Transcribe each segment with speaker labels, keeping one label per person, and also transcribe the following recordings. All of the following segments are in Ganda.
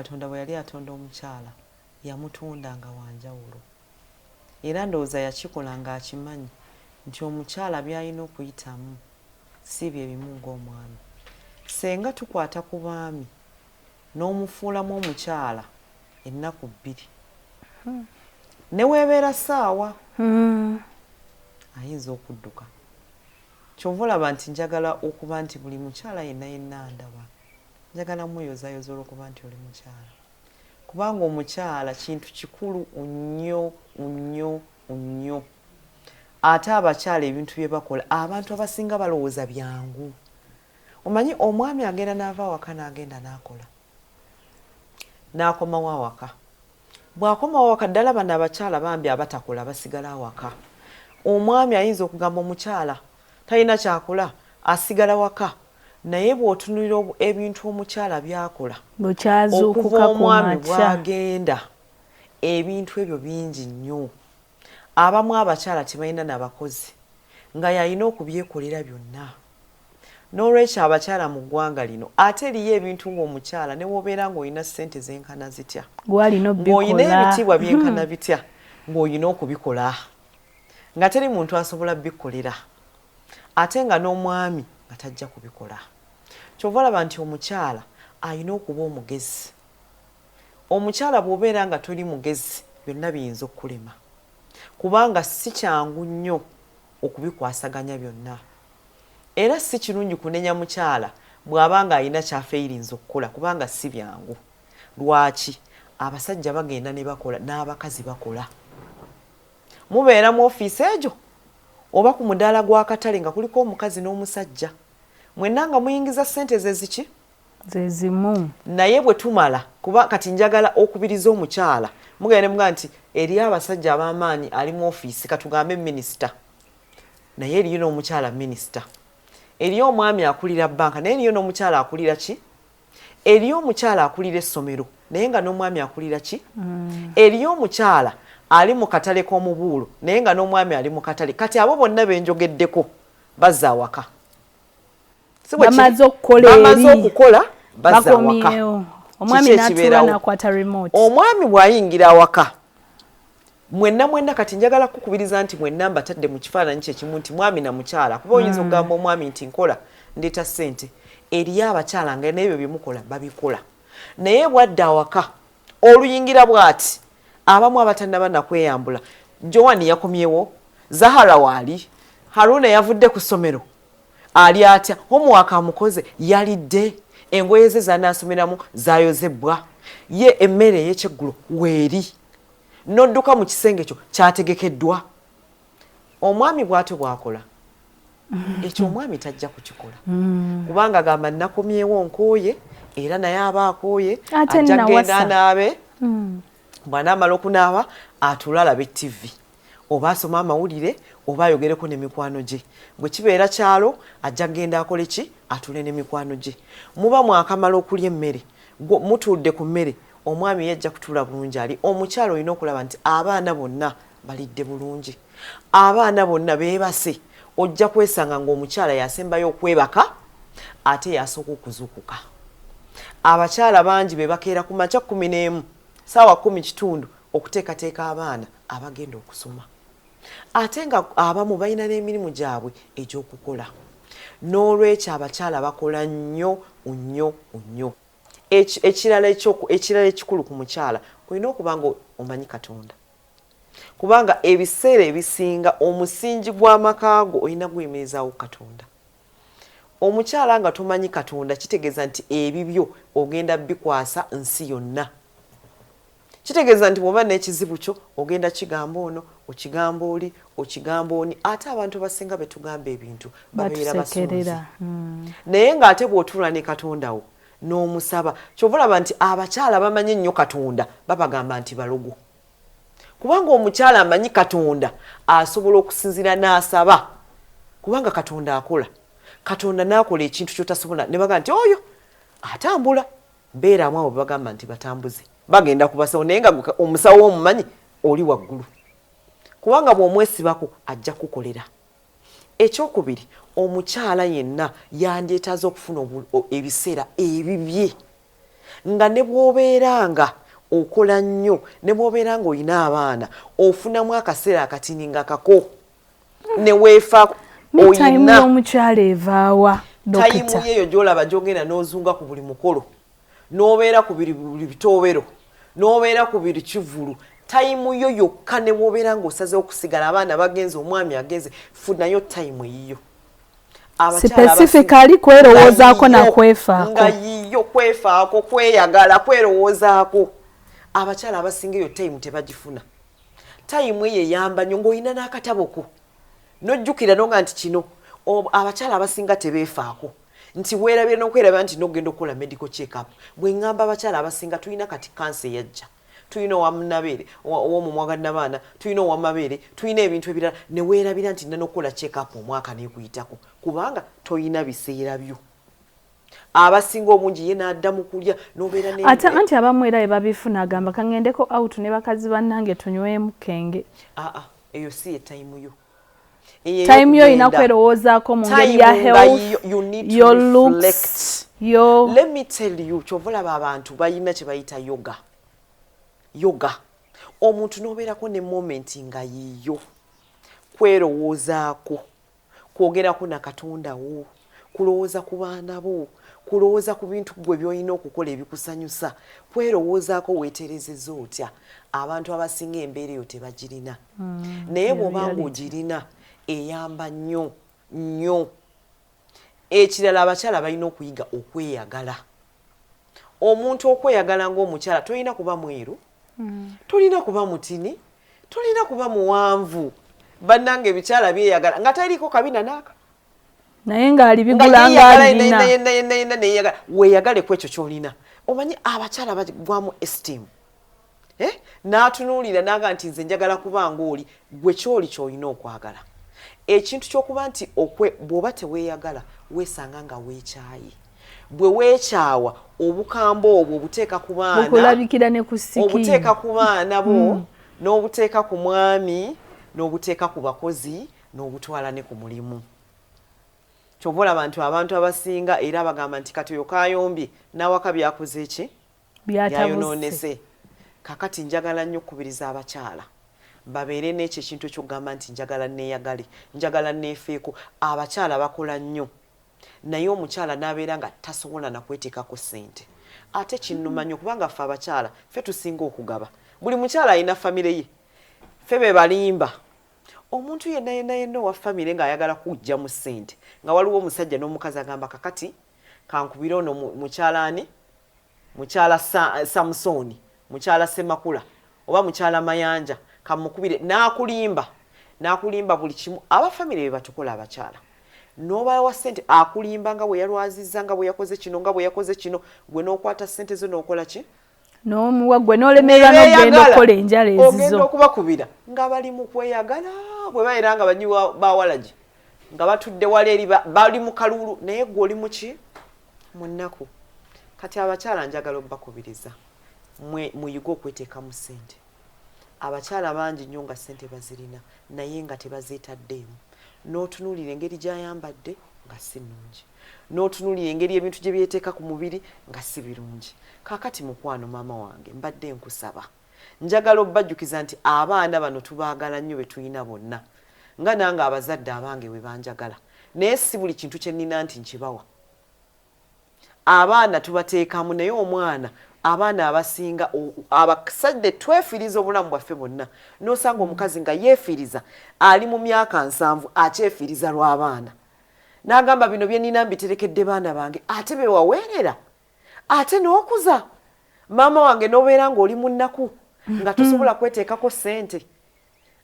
Speaker 1: Katonda bwe yali atonda omukyala, yamutonda nga wanjawulo. Era ndowooza yakikola ng'akimanyi nti omukyala by'alina okuyitamu si bye bimu ng'omwami. Senga tukwata ku baami n'omufuulamu omukyala ennaku 2, ne weebeera ssaawa, ayinza okudduka. Kyova olaba nti njagala okuba nti buli mukyala yenna yenna ndaba, njagala mweyozayoza olw'okuba nti oli mukyala, kubanga omukyala kintu kikulu nnyo nnyo nnyo. Ate abakyala ebintu bye bakola, abantu abasinga balowooza byangu. Omanyi omwami agenda n'ava awaka n'agenda n'akola, n'akomawo awaka. Bw'akomawo awaka, ddala bano abakyala bambi abatakola basigala awaka, omwami ayinza okugamba omukyala talina kyakola, asigala waka. Naye bw'otunulira ebintu omukyala by'akola okuva omwami bw'agenda, ebintu ebyo bingi nnyo. Abamu abakyala tebalina nabakozi, nga yalina okubyekolera byonna. N'olwekyo abakyala mu ggwanga lino, ate eriyo ebintu ng'omukyala ne wobeera ng'olina ssente zenkana zitya, ng'olina ebitiibwa byenkana bitya, ng'olina okubikola, nga teri muntu asobola bikolera, ate nga n'omwami nga tajja kubikola. Kyova olaba nti omukyala alina okuba omugezi. Omukyala bw'obeera nga toli mugezi, byonna biyinza okukulema, kubanga si kyangu nnyo okubikwasaganya byonna. Era si kirungi kunenya mukyala bw'aba nga alina kyafeirinza okukola, kubanga si byangu. Lwaki abasajja bagenda ne bakola n'abakazi bakola? Mubeera mu ofiisi egyo oba ku mudaala gw'akatale nga kuliko omukazi n'omusajja, mwenna nga muyingiza ssente ze ziki?
Speaker 2: Zezimu.
Speaker 1: Naye bwe tumala, kuba kati njagala okubiriza omukyala, mugenda ne mugamba nti eri abasajja ab'amaanyi, ali mu ofiisi, katugambe minisita, naye eriyo n'omukyala minisita. Eriyo omwami akulira banka, naye eriyo n'omukyala akulira ki? Eriyo omukyala akulira essomero, naye nga n'omwami akulira ki? Eriyo omukyala ali mu katale k'omubuulo, naye nga n'omwami ali mu katale. Kati abo bonna benjogeddeko bazza awaka.
Speaker 2: Bamaze okukola.
Speaker 1: Bamaze okukola, bazza awaka.
Speaker 2: Omwami n'atuula n'akwata remote.
Speaker 1: Omwami bw'ayingira awaka, mwenna mwenna, kati njagala kukubiriza nti mwenna mbatadde mu kifaananyi kyekimu, nti mwami na mukyala, kuba oyinza okugamba omwami nti nkola, ndeeta ssente. Eriyo abakyala nga n'ebyo byemukola babikola, naye bwadda awaka, oluyingira bw'ati, abamu abatannaba nakweyambula, Joani yakomyewo, Zahara waali, Haruna yavudde ku ssomero ali atya, homework amukoze, yalidde, engoye ze zanaasomeramu zayozebbwa, ye emmere ey'ekyeggulo weeri, nodduka mu kisenge kyo kyategekeddwa. Omwami bw'atyo bw'akola ekyo, omwami tajja kukikola. Kubanga agamba, "Nakomyewo nkooye," era naye aba akooye, ajja kgenda anaabe. Bw'anaamala okunaaba, atuule alabe TV oba asome amawulire oba ayogereko ne mikwano gye. Bwe kibeera kyalo, ajja kgenda akole ki? Atuule ne mikwano gye. Muba mwakamala okulya emmere, mutuudde ku mmere, omwami ye ajja kutuula bulungi ali. Omukyalo olina okulaba nti abaana bonna balidde bulungi, abaana bonna beebase. Ojja kwesanga ng'omukyala yasembayo okwebaka ate yasooka okuzuukuka. Abakyala bangi be bakeera ku makya 11, saawa 10:15, okuteekateeka abaana abagenda okusoma, ate nga abamu balina n'emirimu gyabwe egy'okukola. N'olwekyo abakyala bakola nnyo nnyo nnyo. Ekirala ekikulu ku mukyala, olina okuba nga omanyi Katonda, kubanga ebiseera ebisinga omusingi gw'amaka go olina guyimirizaawo Katonda. Omukyala nga tomanyi Katonda, kitegeeza nti ebibyo ogenda bikwasa nsi yonna. Kitegeeza nti bw'oba n'ekizibu kyo, ogenda kigamba ono, okigamba oli, okigamba oni, ate abantu abasinga betugamba ebintu babeera basunzi. Naye ng'ate bw'otuula ne Katonda wo n'omusaba, kyova olaba nti abakyala bamanyi ennyo Katonda babagamba nti balogo, kubanga omukyala amanyi Katonda asobola okusinziira n'asaba, kubanga Katonda akola. Katonda n'akola ekintu kyotasobola, ne bagamba nti oyo atambula. Beeramu abo bagamba nti batambuze, bagenda ku basawo, naye nga omusawo omumanyi oli waggulu, kubanga bw'omwesibako ajja kukolera. Ekyokubiri, omukyala yenna yandyetaaze okufuna ebiseera ebibye. Nga ne bw'obeera nga okola nnyo, ne bw'obeera nga olina abaana, ofunamu akaseera akatini nga kako ne weefaako.
Speaker 2: Time y'omukyala evaawa?
Speaker 1: Time yeeyo gy'olaba gy'ogenda n'ozunga ku buli mukolo, n'obeera ku buli bitoobero, n'obeera ku buli kivulu. Time yo yokka, ne bw'obeera ng'osazeewo okusigala, abaana bagenze, omwami agenze, funayo time eyiyo.
Speaker 2: Specifically kwerowoozaako nakwefaako.
Speaker 1: Nga yiyo, kwefaako, kweyagala, kwerowoozaako. Abakyala abasinga eyo time tebagifuna. Time eyo eyamba nnyo ng'olina n'akatabo ko nojjukira nonga nti kino. Abakyala abasinga tebeefaako nti weerabira n'okwerabira nti nogenda okukola medical check up. Bwe ŋŋamba abakyala abasinga, tulina kati kansa eyajja, tulina owamunabeere, ow'omumwa gwa nabaana, tulina owamabeere, tulina ebintu ebirala, ne weerabira nti nina n'okukola check up omwaka nekuyitako, kubanga toyina biseera byo. Abasinga obungi ye n'adda mu kulya n'obeera.
Speaker 2: Ate anti abamu era bebabifuna, agamba kaŋŋendeko out ne bakazi bannange tunywemu kenge.
Speaker 1: Aa, eyo si ye time yo.
Speaker 2: Time yo olina kwerowoozaako mu ngeri ya health, your looks,
Speaker 1: your Let me tell you, kyova olaba abantu balina kye bayita yoga. Yoga, omuntu n'obeerako ne moment nga yiyo, kwerowoozaako, kwogerako na Katonda wo, kulowooza ku baana bo, kulowooza ku bintu gwe byolina okukola ebikusanyusa, kwerowoozaako, weeterezeza otya. Abantu abasinga embeera eyo tebagirina, naye bw'oba nga ogirina eyamba nnyo nnyo. Ekirala, abakyala balina okuyiga okweyagala. Omuntu okweyagala ng'omukyala, tolina kuba mweru, tolina kuba mutini, tolina kuba muwanvu. Bannange, ebikyala byeyagala nga taliko kabina naaka.
Speaker 2: Naye ng'alibigula
Speaker 1: ng'alirina. Neyagala, weeyagale ku ekyo kyolina. Omanyi abakyala bagwamu esteem, eh? N'atunuulira naga nti nze njagala kuba ngaoli gwe kyoli kyolina okwagala. Ekintu kyokuba nti bw'oba teweeyagala, weesanga nga weekyayi. Bwe weekyawa, obukamba obwo obuteeka ku baana.
Speaker 2: Bukulabikira ne ku skin.
Speaker 1: Obuteeka ku baana bo, n'obuteeka ku mwami, n'obuteeka ku bakozi, n'obutwala ne ku mulimu. Kyova olaba nti abantu abasinga era bagamba nti kati oyo kayombye n'awaka byakoze ki? Byayonoonese. Kakati njagala nnyo okukubiriza abakyala babeere n'ekyo ekintu ekyokugamba nti njagala neeyagale, njagala neefeeko. Abakyala bakola nnyo, naye omukyala n'abeera nga tasobola nakweteekako ssente. Ate kinnuma nnyo kubanga ffe abakyala ffe tusinga okugaba. Buli mukyala alina famire ye, ffe be balimba. Omuntu yenna yenna yenna owa famire ng'ayagala kujja mu ssente, nga waliwo omusajja n'omukazi, agamba kakati kankubire ono mukyala ani, mukyala Samusooni, mukyala Semakula oba mukyala Mayanja, kamukubire. N'akulimba, n'akulimba buli kimu. Abafamire be batukola abakyala, n'obawa ssente, akulimba nga bwe yalwazizza, nga bwe yakoze kino, nga bwe yakoze kino. Gwe n'okwata ssente zo n'okola ki?
Speaker 2: N'omuwa, gwe n'olemererwa n'ogenda okukola enjala ezizo.
Speaker 1: Ogenda okubakubira nga bali mu kweyagala, bwe babeera nga banywi bawalagi, nga batudde wali eri bali mu kaluulu, naye gwe oli muki? Mu nnaku. Kati abakyala njagala obbakubiriza muyige okweteekamu ssente. Abakyala bangi nnyo nga ssente bazirina, naye nga tebazeetaddeemu. N'otunuulira engeri gy'ayambadde nga si nnungi, n'otunuulira engeri ebintu gye byeteeka ku mubiri nga si birungi. Kaakati mukwano, maama wange, mbadde nkusaba, njagala obbajjukiza nti abaana bano tubaagala nnyo be tulina bonna, nga nange abazadde abange bwe banjagala, naye si buli kintu kye nnina nti nkibawa. Abaana tubateekamu, naye omwana, abaana abasinga abasajja twefiiriza obulamu bwaffe bwonna. N'osanga omukazi nga yeefiiriza, ali mu myaka 70, akyefiiriza lw'abaana, n'agamba bino bye nnina mbiterekedde baana bange. Ate be waweerera, ate n'okuza maama wange, n'obeera ng'oli mu nnaku nga tosobola kweteekako ssente.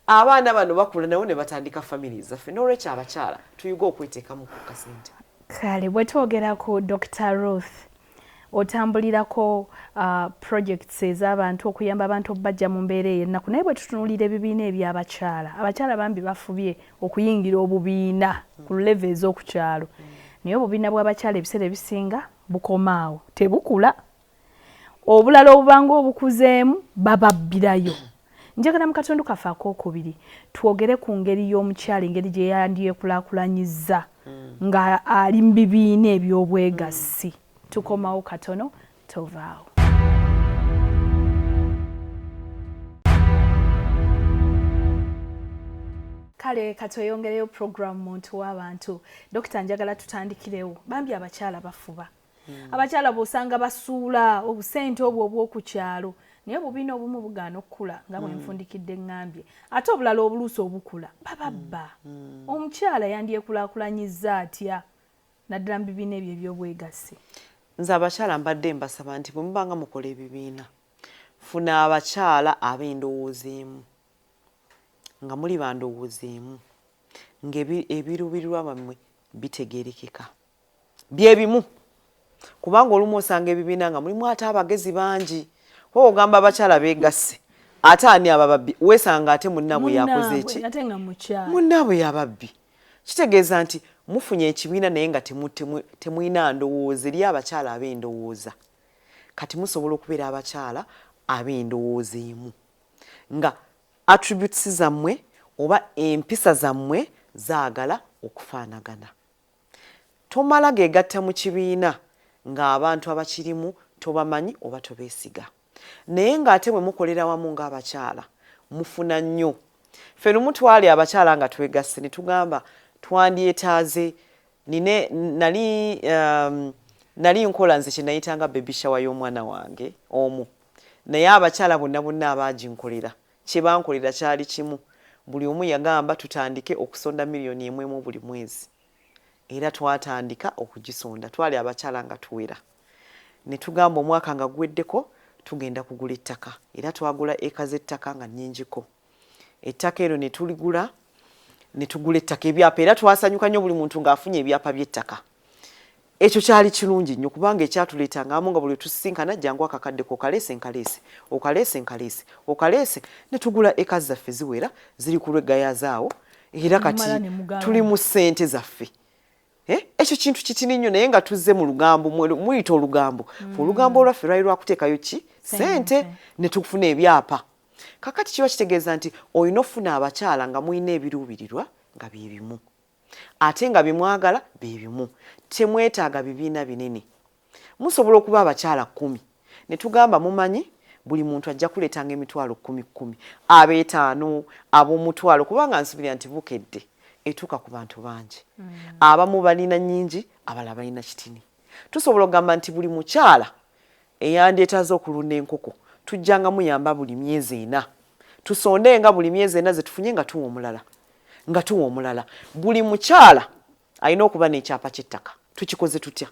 Speaker 1: Abaana bano bakula nabo ne batandika family zaffe. N'olwekyo abakyala tuyiga okweteekamu ku kasente.
Speaker 2: Kale bwe twogera ku Dr Ruth, otambulirako projects ez'abantu okuyamba abantu okubajja mu mbeera ey'ennaku, naye bwe tutunuulira ebibiina eby'abakyala, abakyala bambi bafubye okuyingira obubiina ku level ez'oku kyalo, naye obubiina bw'abakyala ebiseera ebisinga bukomaawo, tebukula. Obulala obubanga obukuzeemu bababbirayo. Njagala mu katundu kaffe akookubiri twogere ku ngeri y'omukyala, engeri gye yandyekulaakulanyiza nga ali mu bibiina eby'obwegassi. Tukomawo katono. Tovaawo. Kale katweyongereyo program Muntu w'Abantu. Dokita, njagala tutandikirewo. Bambi abakyala bafuba. Abakyala bw'osanga basuula obusente obwo obw'oku kyalo, naye obubiina obumu bugaana okukula nga bwe nfundikidde ŋŋambye, ate obulala obuluusi obukula bababba. Omukyala yandyekulaakulanyizza atya naddala mu bibiina ebyo eby'obwegassi?
Speaker 1: Nze abakyala mbadde mbasaba nti bwe mubanga mukola ebibiina, funa abakyala ab'endowooza emu, nga muli bandowooza emu, ng'ebiruubirirwa bammwe bitegeerekeka bye bimu, kubanga olumu osanga ebibiina nga mulimu ate abagezi bangi. Kuba ogamba abakyala beegasse, ate ani abababbi? Weesanga ate munnaabwe yakoze eki?
Speaker 2: Ate nga mukyala.
Speaker 1: Munnaabwe yababbi. Kitegeeza nti mufunye ekibiina naye nga temulina ndowooza. Eri abakyala ab'endowooza, kati musobola okubeera abakyala ab'endowooza emu nga attributes zammwe oba empisa zammwe zaagala okufaanagana. Tomala geegatta mu kibiina ng'abantu abakirimu tobamanyi oba tobeesiga, naye ng'ate bwe mukolera wamu ng'abakyala mufuna nnyo. Ffe lumu twali abakyala nga twegasse ne tugamba twandyetaaze nine nali nkola nze kye nayitanga baby shower y'omwana wange omu, naye abakyala bonna bonna abaaginkolera kye bankolera kyali kimu. Buli omu yagamba tutandike okusonda miliyoni 1 emu buli mwezi, era twatandika okugisonda. Twali abakyala nga tuwera ne tugamba omwaka nga guweddeko tugenda kugula ettaka, era twagula eka z'ettaka nga nnyingiko. Ettaka eryo ne tuligula, ne tugula ettaka, ebyapa, era twasanyuka nnyo buli muntu ng'afunye ebyapa by'ettaka. Ekyo kyali kirungi nnyo kubanga ekyatuleetanga awamu nga buli tusisinkana, jangu akakaddeko okaleese, nkaleese, okaleese, nkaleese, okaleese, ne tugula eka zaffe ziwera ziri ku lw'eggayazaawo, era kati tuli mu ssente zaffe. Eh, ekyo kintu kitini nnyo, naye nga tuzze mu lugambo muyita olugambo. Olugambo olwaffe lwali lwakuteekayo ki? Sente, ne tufuna ebyapa. Kakati kiba kitegeeza nti olina ofuna abakyala nga mulina ebiruubirirwa nga bye bimu, ate nga bimwagala bye bimu. Temwetaaga bibiina binene. Musobola okuba abakyala 10 ne tugamba, mumanyi, buli muntu ajja kuleetanga emitwalo 10 10, ab'etaano, ab'omutwalo, kubanga nsubira nti Bukedde etuuka ku bantu bangi. Abamu balina nnyingi, abalala balina kitini. Tusobola okugamba nti buli mukyala eyandyetaaze okulunda enkoko tujjanga muyamba buli myezi 4, tusonde nga buli myezi 4 ze tufunye nga tuwa omulala, nga tuwa omulala. Buli mukyala alina okuba n'ekyapa ky'ettaka. Tukikoze tutya?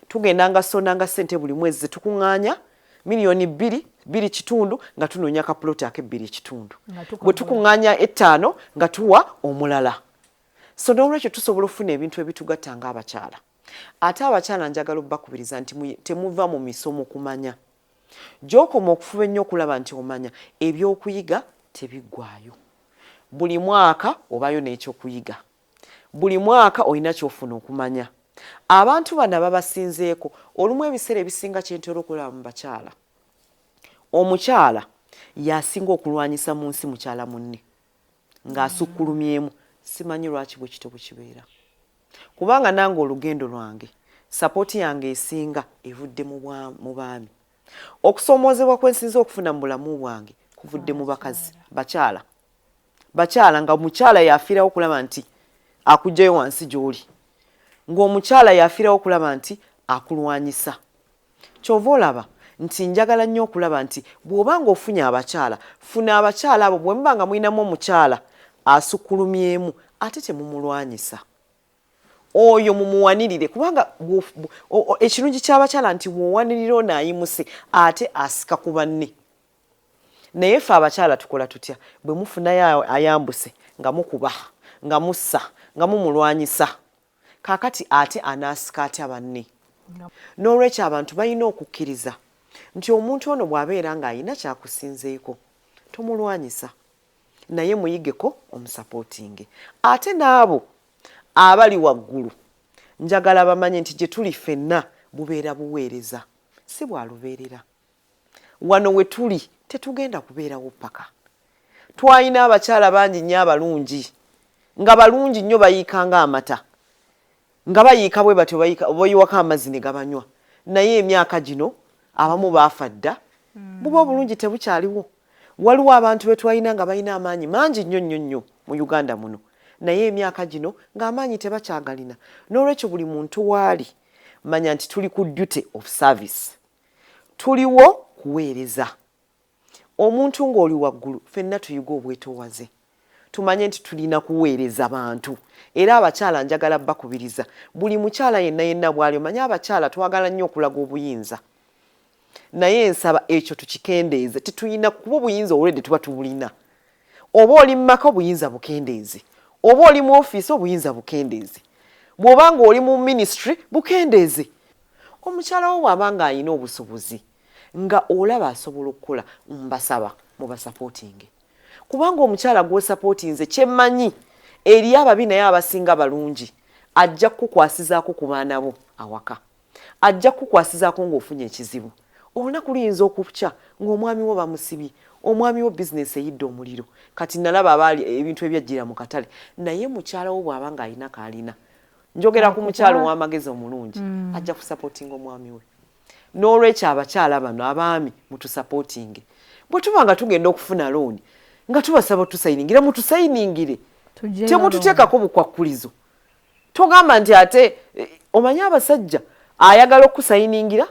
Speaker 1: Tugendanga sondanga ssente buli mwezi zetukuŋŋaanya miliyoni 2, 2.5, nga tunoonya kapuloti ak'ebbiri ekitundu. Bwe tukuŋŋaanya etaano nga tuwa omulala. So n'olwekyo tusobola okufuna ebintu ebitugatta ng'abakyala. Ate abakyala njagala obbakubiriza nti temuva mu misomo kumanya. Gy'okoma okufuba ennyo okulaba nti omanya, ebyokuyiga tebiggwayo. Buli mwaka obayo n'ekyokuyiga, buli mwaka olina kyofuna okumanya. Abantu bano ababasinzeeko olumu, ebiseera ebisinga kyentera okulaba mu bakyala, omukyala yasinga okulwanyisa mu nsi mukyala munne ng'asukkulumyemu. Simanyi lwaki bwe kityo bwe kibeera, kubanga nange olugendo lwange, support yange esinga evudde mu baami. Okusoomoozebwa kwe nsinza okufuna mu bulamu bwange kuvudde mu bakazi, bakyala, bakyala, nga mukyala yafiirawo okulaba nti akuggyayo wansi gy'oli, ng'omukyala yafiirawo okulaba nti akulwanyisa. Kyova olaba nti njagala nnyo okulaba nti bw'oba ng'ofunye abakyala, funa abakyala abo. Bwe muba nga mulinamu omukyala asukkulumyemu, ate temumulwanyisa oyo, mumuwanirire, kubanga ekirungi ky'abakyala nti bw'owanirira ono ayimuse, ate asika ku banne. Naye ffe abakyala tukola tutya? Bwe mufunayo ayambuse, nga mukuba, nga mussa, nga mumulwanyisa. Kaakati ate anaasika atya banne? N'olwekyo abantu balina okukkiriza nti omuntu ono bw'abeera ng'ayina kyakusinzeeko, tomulwanyisa, naye muyigeko, omusupportinge. Ate n'abo abali waggulu njagala bamanye nti gye tuli ffenna bubeera buweereza, si bwalubeerera. Wano we tuli tetugenda kubeerawo paka. Twalina abakyala bangi nnyo abalungi, nga balungi nnyo, bayiika ng'amata, nga bayiika bwe batyo, bayiwako amazzi ne gabanywa. Naye emyaka gino abamu baafa dda, buba obulungi tebukyaliwo. Waliwo abantu be twalina nga balina amaanyi mangi nnyo nnyo nnyo mu Uganda muno, naye emyaka gino ng'amaanyi tebakyagalina. N'olwekyo buli muntu waali manya nti tuli ku duty of service, tuliwo kuweereza. Omuntu ng'oli waggulu, ffenna tuyiga obwetoowaze, tumanye nti tulina kuweereza bantu. Era abakyala njagala bakubiriza, buli mukyala yenna yenna bw'ali, omanye abakyala twagala nnyo okulaga obuyinza, naye nsaba ekyo tukikendeeze. Tetulina kuba obuyinza, olwedde tuba tubulina. Oba oli mu maka, obuyinza bukendeeze. Oba oli mu ofiisi, obuyinza bukendeeze. Bw'oba ng'oli mu ministry, bukendeeze. Omukyala wo bw'aba ng'alina obusobozi, nga olaba asobola okukola, mbasaba mubasupportinge, kubanga omukyala gw'osupportinze, kyemmanyi eri ababi naye abasinga balungi, ajja kukukwasizaako ku baana bo awaka, ajja kukukwasizaako ng'ofunye ekizibu. Olunaku luyinza okukya ng'omwami wo bamusibye, omwami wo bizinesi eyidde omuliro. Kati nalaba abaali ebintu ebyajjira mu katale, naye mukyala wo bw'aba ng'alina kaalina, njogera ku mukyalo ow'amagezi omulungi, ajja kusupportinga omwami we. N'olwekyo abakyala bano, abaami mutusupportinge. Bwe tuba nga tugenda okufuna looni, nga tubasaba tusigningira, mutusigningire, temututeekako bukwakkulizo. Togamba nti ate omanye abasajja ayagala okusigningira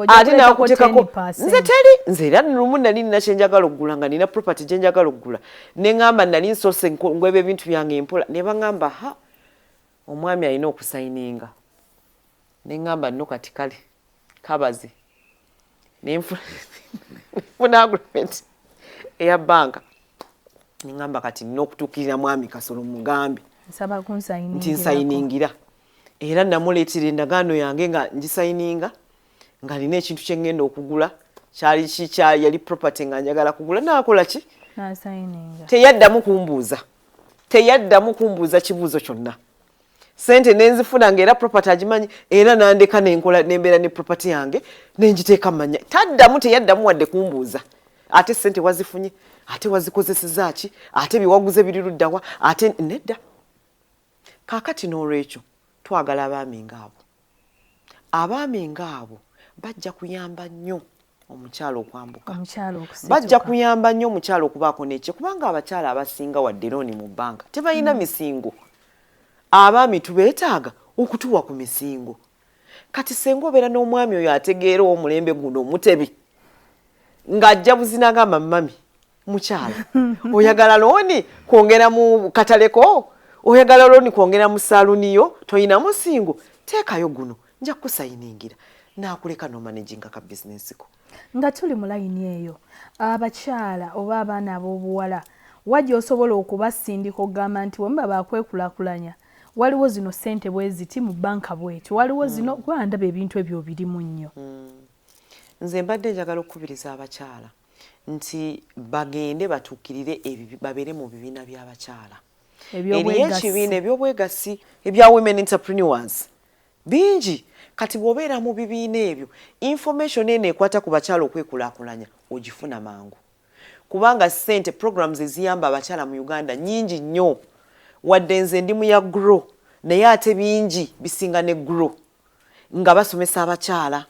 Speaker 1: ate nakuteekako. Nze teri, nze era lumu nali nina kyenjagala okugula, nga nina property gyenjagala okugula, neŋŋamba nali nsoose ngweba ebintu byange empola, ne baŋŋamba, "Ha, omwami alina okusigninga." Neŋŋamba, "Nno kati kale kabaze." Nenfuna agreement eya banka, neŋŋamba, "Kati nina okutuukirira mwami Kasolo mugambe nti nsigningira." Era namuleetera endagaano yange nga ngisigninga, nga nina ekintu kye ŋŋenda okugula, kyali kikyali yali property nga njagala kugula. Naakola ki? Teyaddamu kumbuuza, teyaddamu kumbuuza kibuuzo kyonna. Sente nenzifuna, nga era property agimanyi, era nandeka nenkola nembeera ne property yange nengiteeka manya. Taddamu, teyaddamu wadde kumbuuza, "Ate sente wazifunye, ate wazikozeseza ki, ate byewaguze biri luddawa?" Ate nedda. Kaakati n'olwekyo twagala abaami ngaabo. Abaami ngaabo bajja kuyamba nnyo omukyala okwambuka, bajja kuyamba nnyo omukyala okubaako nekye, kubanga abakyala abasinga wadde looni mu banka tebalina misingo. Abaami tubeetaaga okutuwa ku misingo. Kati senga obeera n'omwami oyo ategeera omulembe guno, omutebi, ng'ajja buzina agamba, "Mami mukyala, oyagala looni kwongera mu kataleko, oyagala looni kwongera mu saaluni yo, toyina musingo, teekayo guno, nja kukusigningira." Naakuleka n'omanaginga ka bizinesi ko.
Speaker 2: Nga tuli mu layini eyo, abakyala oba abaana ab'obuwala, wajja osobola okubasindika okugamba nti wemuba bakwekulaakulanya, waliwo zino ssente bwe ziti mu banka bweti, waliwo zino, kuba ndaba ebintu ebyo birimu nnyo.
Speaker 1: Nze mbadde njagala okukubiriza abakyala nti bagende batuukirire, babeere mu bibiina by'abakyala. Eriyo ekibiina ebyobwegassi ebya women entrepreneurs bingi. Kati bw'obeera mu bibiina ebyo, information eno ekwata ku bakyala okwekulaakulanya ogifuna mangu, kubanga ssente, programs eziyamba abakyala mu Uganda nyingi nnyo. Wadde nze ndi mu ya GROW, naye ate bingi bisinga ne GROW, nga basomesa abakyala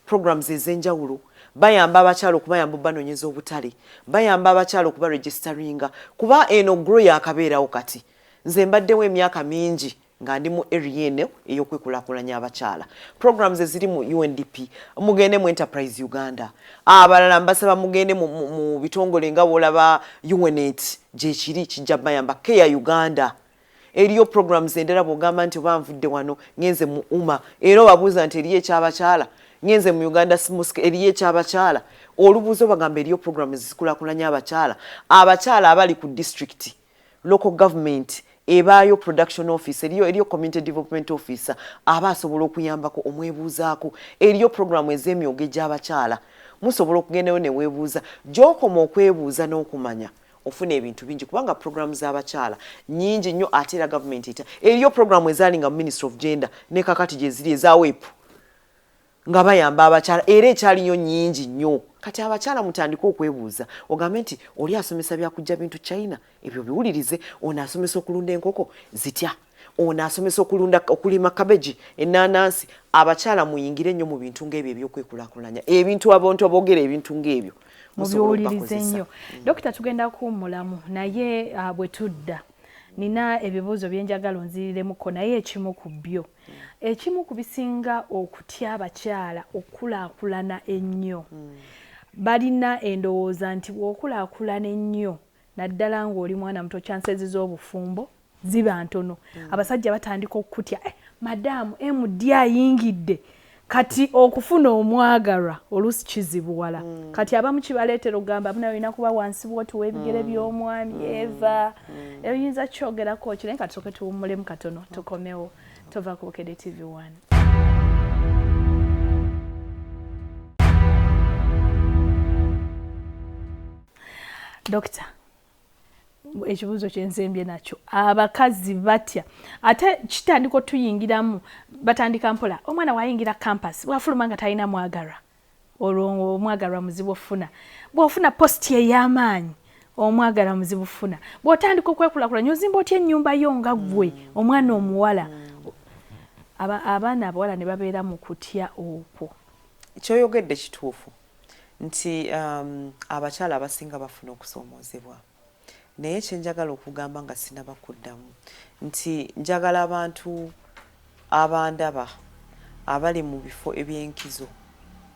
Speaker 1: programs ez'enjawulo, bayamba abakyala okubayamba obanoonyeza obutale, bayamba abakyala okuba registeringa, kuba eno GROW yakabeerawo. Kati nze mbaddewo emyaka mingi nga ndi mu area eno ey'okwekulaakulanya abakyala, programs eziri mu UNDP, mugende mu Enterprise Uganda. Abalala mbasaba mugende mu bitongole nga bwolaba UNAIDS, gyekiri, kijja bayamba. Care Uganda, eriyo programs endala. Bwogamba nti oba nvudde wano ngenze mu UMA, era obabuuza nti eriyo ekyabakyala, ngenze mu Uganda Mosque, eriyo ekyabakyala, olubuuza obagamba eriyo programs zikulaakulanya abakyala. Abakyala abali ku district, local government, ebaayo production office, eriyo community development officer aba asobola okuyambako omwebuuzaako. Eriyo programu ez'emyoga egy'abakyala, musobola okugendayo neweebuuza. Gy'okoma okwebuuza n'okumanya, ofuna ebintu bingi, kubanga programu z'abakyala nyingi nnyo. Ate era gavumenti eta eriyo programu ezaali nga mu Ministry of Gender, ne kakati gye ziri eza WEP, nga bayamba abakyala, era ekyaliyo nyingi nnyo. Kati abakyala mutandike okwebuuza, ogambe nti oli asomesa byakujja bintu China, ebyo biwulirize. Ono asomesa okulunda enkoko zitya, Ono asomesa okulunda, okulima cabbage, enanansi. Abakyala muyingire nnyo mu bintu ng'ebyo ebyokwekulaakulanya ebintu. Abantu aboogera ebintu ng'ebyo
Speaker 2: mubiwulirize nnyo. Dokita, tugenda kuwummulamu, naye bwe tudda nina ebibuuzo byenjagala onziriremuko, naye ekimu ku byo, ekimu ku bisinga okutya abakyala okukulaakulana ennyo, balina endowooza nti bw'okulaakulana ennyo, naddala ng'oli mwana muto, chances z'obufumbo ziba ntono. Abasajja batandika okutya, "Madaamu MD ayingidde, kati okufuna omwagalwa oluusi kizibuwala." Kati abamu kibaleetera okugamba buna olina kuba wansi bwotuwa ebigere by'omwami. Eva, oyinza kyogerako ki? Naye kati tusooke tuwummulemu katono, tukomewo. Tova ku Bukedde TV 1. Dokita, ekibuuzo kyensembye nakyo, abakazi batya ate kitandika otuyingiramu, batandika mpola. Omwana wayingira campus, bwafuluma nga talina mwagalwa, olwo omwagalwa muzibu ofuna. Bw'ofuna post ey'amaanyi, omwagalwa muzibu funa. Bw'otandika okwekulakulanya, ozimba otya ennyumba yo nga ggwe omwana omuwala? Abaana abawala ne babeera mu kutya okwo.
Speaker 1: Kyoyogedde kituufu nti abakyala abasinga bafuna okusoomoozebwa, naye kyenjagala okugamba nga sinaba kuddamu nti njagala abantu abandaba abali mu bifo ebyenkizo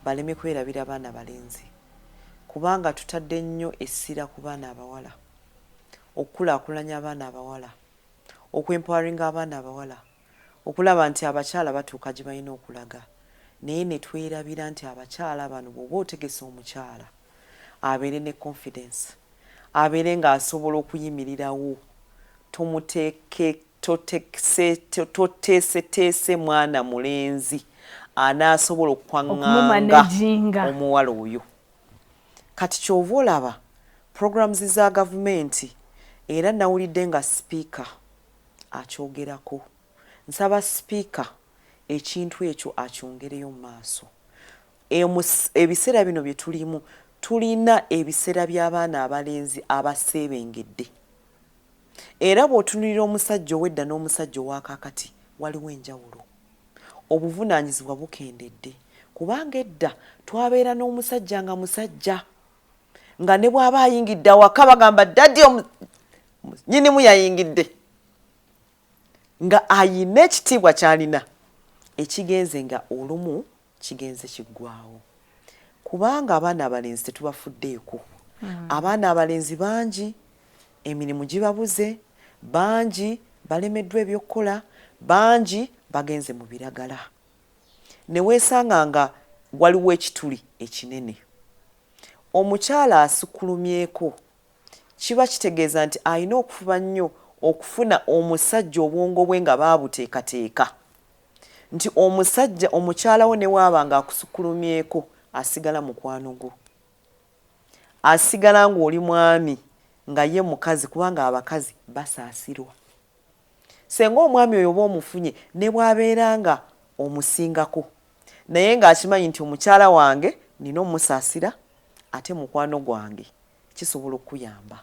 Speaker 1: baleme kwerabira baana balenzi, kubanga tutadde nnyo essira ku baana abawala, okukulaakulanya abaana abawala, okwempoweringa abaana abawala, okulaba nti abakyala batuuka gye balina okulaga, naye ne twerabira nti abakyala bano, bw'oba otegese omukyala abeere ne confidence, abeere ng'asobola okuyimirirawo, tomuteeke toteeseteese mwana mulenzi anaasobola okwaŋŋanga omuwala oyo. Kati kyova olaba programs za gavumenti, era nawulidde nga sipiika akyogerako. Nsaba sipiika ekintu ekyo akyongereyo mu maaso. Ebiseera bino bye tulimu, tulina ebiseera by'abaana abalenzi abaseebengedde, era bw'otunulira omusajja ow'edda n'omusajja owakaakati, waliwo enjawulo. Obuvunaanyizibwa bukendedde, kubanga edda twabeera n'omusajja nga musajja, nga ne bw'aba ayingidde awaka bagamba, "Daddy, nyinimu yayingidde," nga ayina ekitiibwa ky'alina. Ekigenze nga olumu kigenze kiggwawo kubanga abaana abalenzi tetubafuddeeko. Abaana abalenzi bangi emirimu gibabuze, bangi balemeddwa ebyokukola, bangi bagenze mu biragala, ne weesanga nga waliwo ekituli ekinene. Omukyala asukulumyeko kiba kitegeeza nti alina okufuba nnyo okufuna omusajja obwongo bwe nga baabuteekateeka nti omusajja, omukyala wo ne waaba nga akusukulumyeko, asigala mukwano gwo, asigala ng'oli mwami nga ye mukazi, kubanga abakazi basaasirwa. Senga omwami oyo oba omufunye, ne bw'abeera nga omusingako, naye ng'akimanyi nti omukyala wange nina omusaasira ate mukwano gwange, kisobola okukuyamba.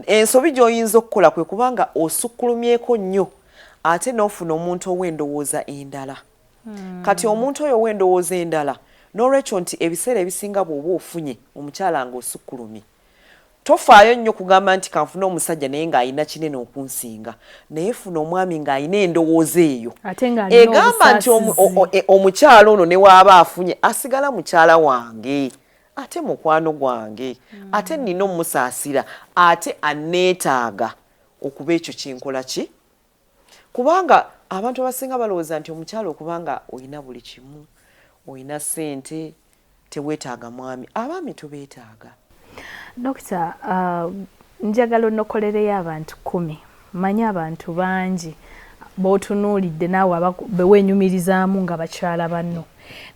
Speaker 1: Ensobi gy'oyinza okukola kwe kubanga osukkulumyeko nnyo ate n'ofuna omuntu ow'endowooza endala. Kati omuntu oyo ow'endowooza endala, n'olwekyo nti ebiseera ebisinga bw'oba ofunye omukyala ng'osukkulumye, tofaayo nnyo kugamba nti kanfune omusajja naye ng'alina kinene okunsinga, naye funa omwami ng'alina endowooza eyo egamba nti omukyala ono ne waaba afunye asigala mukyala wange ate mukwano gwange, ate nina omusaasira, ate aneetaaga okuba ekyo kinkola ki. Kubanga abantu abasinga balowooza nti omukyala okubanga olina buli kimu, olina ssente, teweetaaga mwami. Abaami tubeetaaga.
Speaker 2: Dokita, njagala onokolereyo abantu 10. Manyi abantu bangi b'otunuulidde naawe beweenyumirizaamu nga bakyala banno,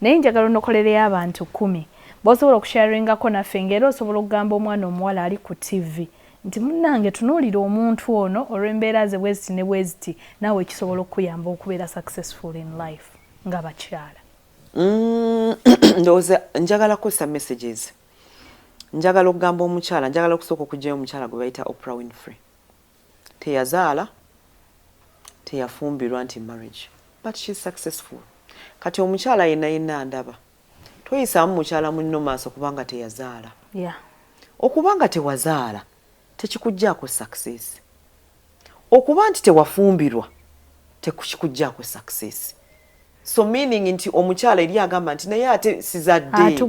Speaker 2: naye njagala onokolereyo abantu 10 b'osobola okusharingako naffe, ng'era osobola okugamba omwana omuwala ali ku TV nti, "Munnange, tunuulira omuntu ono olw'embeera ze bweziti ne bweziti, naawe kisobola okukuyamba okubeera successful in life," nga bakyala.
Speaker 1: Ndowooza njagala kukozesa messages. Njagala okugamba omukyala, njagala okusooka okugyayo omukyala gwe bayita Oprah Winfrey. Teyazaala. Teyafumbirwa nti marriage, but she's successful. Kati omukyala yenna yenna ndaba, toyisaamu mukyala munno maaso kubanga teyazaala. Okubanga tewazaala tekikugjaako success. Okuba nti tewafumbirwa tekikugjaako success. So meaning nti omukyala eri agamba nti naye ate sizadde.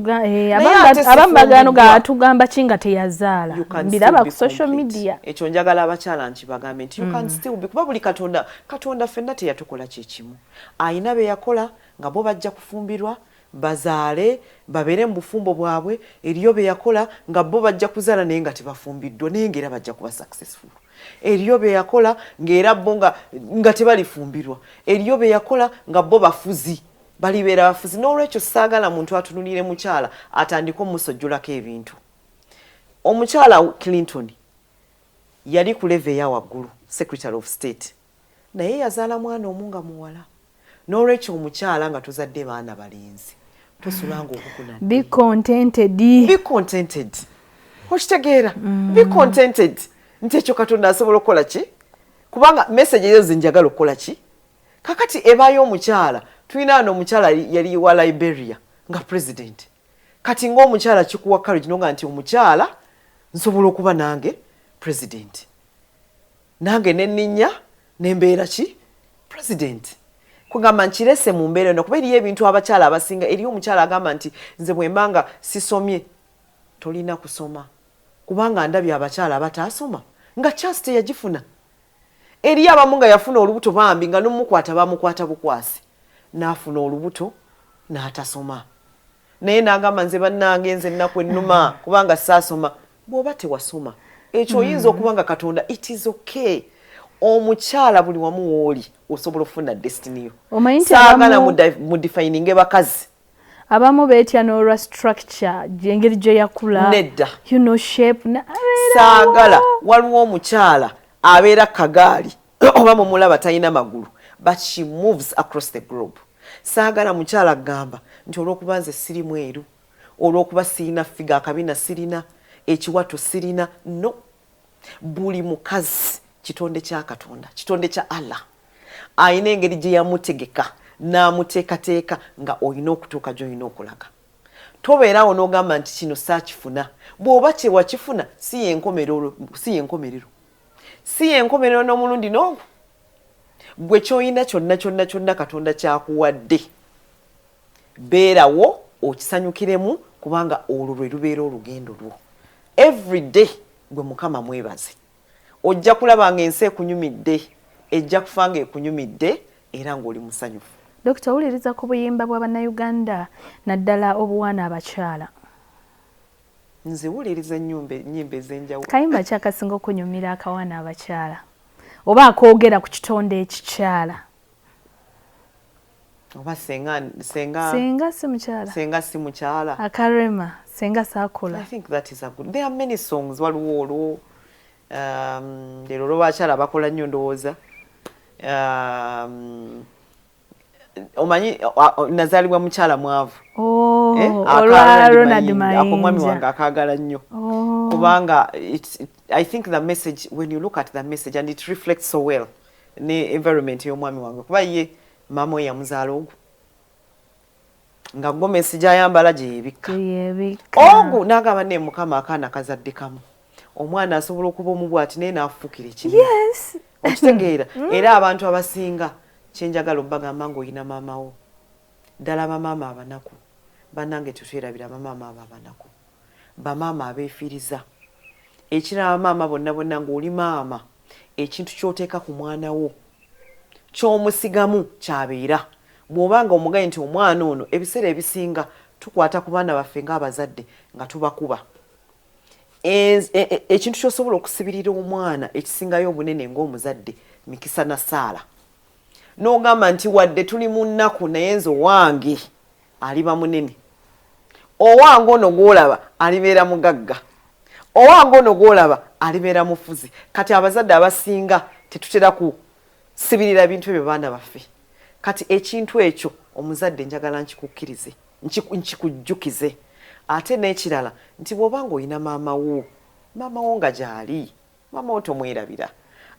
Speaker 2: Abamu bagano ga atugamba ki nga teyazaala? Mbiraba ku social media.
Speaker 1: Ekyo njagala abakyala nkibagambe nti you can still be, kuba buli Katonda ffenna teyatukola kyekimu. Ayina be yakola nga bo bajja kufumbirwa, bazaale, babeere mu bufumbo bwabwe. Eriyo be yakola nga bo bajja kuzaala naye nga tebafumbiddwa, naye ngaera bajja kuba successful. Eriyo be yakola ng'era bo nga tebalifumbirwa. Eriyo be yakola nga bo bafuzi, balibeera bafuzi. N'olwekyo saagala muntu atunulire mukyala atandike omusojjolako ebintu. Omukyala Clinton yali ku level eya waggulu, Secretary of State, naye yazaala mwana omu nga muwala. N'olwekyo omukyala nga tozadde baana balenzi, tosulanga okukunadde.
Speaker 2: Be contented.
Speaker 1: Be contented, okitegeera? Be contented nti ekyo Katonda asobola okukola ki, kubanga message ezo zenjagala okukola ki. Kakati ebaayo omukyala, tulina wano omukyala yali wa Liberia nga president. Kati ngaomukyala kikuwa courage noga nti omukyala nsobola okuba nange president, nange nenninya nembeera ki president. Kugamba nkirese mu mbeera eno, kuba eriyo ebintu abakyala abasinga, eriyo omukyala agamba nti nze bwemba nga sisomye. Tolina kusoma, kubanga ndabye abakyala abataasoma nga chance teyagifuna. Eriyo abamu nga yafuna olubuto bambi nga nomukwata bamukwata bukwasi n'afuna olubuto n'atasoma, naye n'agamba nze bannange, nze ennaku ennuma kubanga saasoma. Bw'oba tewasoma, ekyo oyinza okuba nga Katonda, it is okay. Omukyala buli wamu wooli osobola okufuna destiny yo.
Speaker 2: Omanyi nti
Speaker 1: saagala mudefininge bakazi.
Speaker 2: Abamu beetya n'olwa structure, engeri gye yakula.
Speaker 1: Nedda.
Speaker 2: Shape
Speaker 1: Saagala. Waliwo omukyala abeera kagaali oba mumulaba talina magulu, but she moves across the globe. Saagala mukyala gamba nti olw'okuba nze siri mweru, olw'okuba sirina figure, akabina sirina, ekiwato sirina. No, buli mukazi kitonde kya Katonda, kitonde kya Allah. Ayina engeri gye yamutegeka n'amuteekateeka nga olina okutuuka gy'olina okulaga. Tobeerawo n'ogamba nti kino saakifuna. Bw'oba kyewakifuna, si yenkomerero, si yenkomerero, si yenkomerero n'omulundi n'ogwo. Gwe ky'olina kyonna kyonna kyonna Katonda kyakuwadde, beerawo okisanyukiremu, kubanga olwo lwe lubeera olugendo lwo. Everyday gwe Mukama mwebaze, ojja kulaba nga ensi ekunyumidde, ejja kufa nga ekunyumidde era ng'oli musanyufu.
Speaker 2: Dokita, owuliriza ku buyimba bw'Abannayuganda, naddala obuwaana abakyala?
Speaker 1: Nze wuliriza ennyimba ez'enjawulo.
Speaker 2: Kayimba ki akasinga okunyumira akawaana abakyala oba akoogera ku kitonde ekikyala?
Speaker 1: Oba senga, senga.
Speaker 2: Senga si mukyala.
Speaker 1: Senga si mukyala.
Speaker 2: Akarema senga saakola.
Speaker 1: I think that is a good, there are many songs. Waliwo olwo leero olw'abakyala bakola nnyo, ndowooza omanyi nazaalibwa mukyala mwavu.
Speaker 2: Oh, eh, olwa Ronald.
Speaker 1: Ako mwami wange akaagala nnyo.
Speaker 2: Oh.
Speaker 1: Kubanga I think the message, when you look at the message and it reflects so well ne environment y'omwami wange, kuba ye maama we yamuzaala ogwo nga gomesi gyayambala gye yeebikka.
Speaker 2: Yebikka.
Speaker 1: Ogu n'agamba ne Mukama akaana kazadde kamu, omwana asobola okuba omu bw'ati naye n'afuukira ekibi. Okitegeera? Era abantu abasinga kyenjagala obbagamba, ng'olina maama wo, ddala bamaama abanaku bannange, tetwerabira bamaama abo abanaku, bamaama abeefiiriza. Ekirala, bamaama bonna bonna, ng'oli maama, ekintu ky'oteeka ku mwana wo ky'omusigamu kyabeera. Bw'oba nga omugaye nti omwana ono, ebiseera ebisinga tukwata ku baana baffe ng'abazadde nga tubakuba. Ekintu ky'osobola okusibirira omwana ekisingayo obunene ng'omuzadde, mikisa na saala, n'ogamba nti wadde tuli mu nnaku, naye nze owange aliba munene, owange ono gw'olaba alibeera mugagga, owange ono gw'olaba alibeera mufuzi. Kati abazadde abasinga tetutera kusibirira bintu ebyo baana baffe. Kati ekintu ekyo omuzadde njagala nkikukkirize, nkikujjukize. Ate n'ekirala nti bw'oba ng'olina maama wo, maama wo nga gy'ali, maama wo tomwerabira.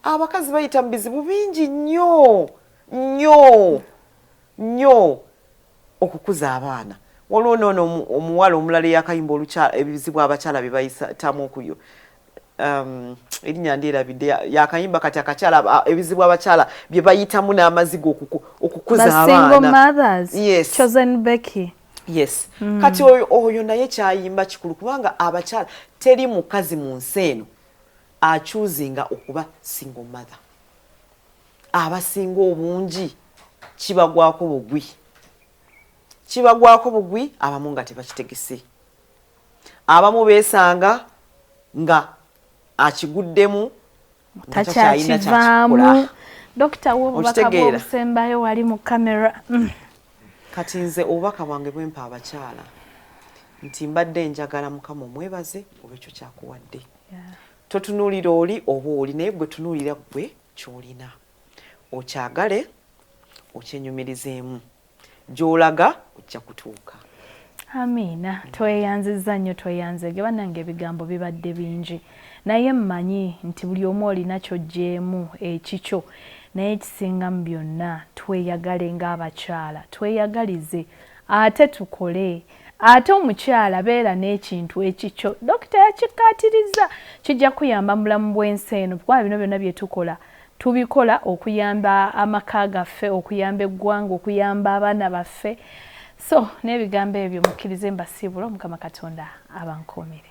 Speaker 1: Abakazi bayita mu bizibu bingi nnyo nnyo nnyo okukuza abaana. Waliwo noono omuwala omulala eyakayimba olukyala, ebizibu abakyala bye bayitamu okuyo, erinnya ndyerabidde, yakayimba kati akakyala, ebizibu abakyala bye bayitamu n'amaziga okukuza
Speaker 2: abaana. Yes. Chosen Becky.
Speaker 1: Yes. Kati oyo naye kyayimba kikulu, kubanga abakyala, teri mukazi mu nsi eno achoosinga okuba single mother. Abasinga obungi kibagwako bugwi, kibagwako bugwi, abamu nga tebakitegese, abamu beesanga nga akiguddemu.
Speaker 2: Takyakivaamu. Dokita, w'obubaka bw'obusembayo wali mu kamera.
Speaker 1: Kati nze obubaka bwange bwempa abakyala nti mbadde njagala Mukama omwebaze olwekyo kyakuwadde. Totunuulira oli oba oli, naye gwe tunuulira gwe ky'olina, okyagale, okyenyumirizeemu, gy'olaga ojja kutuuka.
Speaker 2: Amiina. Tweyanziza nnyo, tweyanzege bannange. Ebigambo bibadde bingi, naye mmanyi nti buli omu olina ky'oggyeemu ekikyo. Naye ekisinga mu byonna, tweyagale ng'abakyala, tweyagalize ate tukole. Ate omukyala, beera n'ekintu ekikyo. Dokita yakikkaatiriza, kijja kuyamba mu bulamu bw'ensi eno, kuba bino byonna bye tukola tubikola okuyamba amaka gaffe, okuyamba eggwanga, okuyamba abaana baffe. So n'ebigambo ebyo mukkirize mbasiibula. Omukama Katonda abankuumire.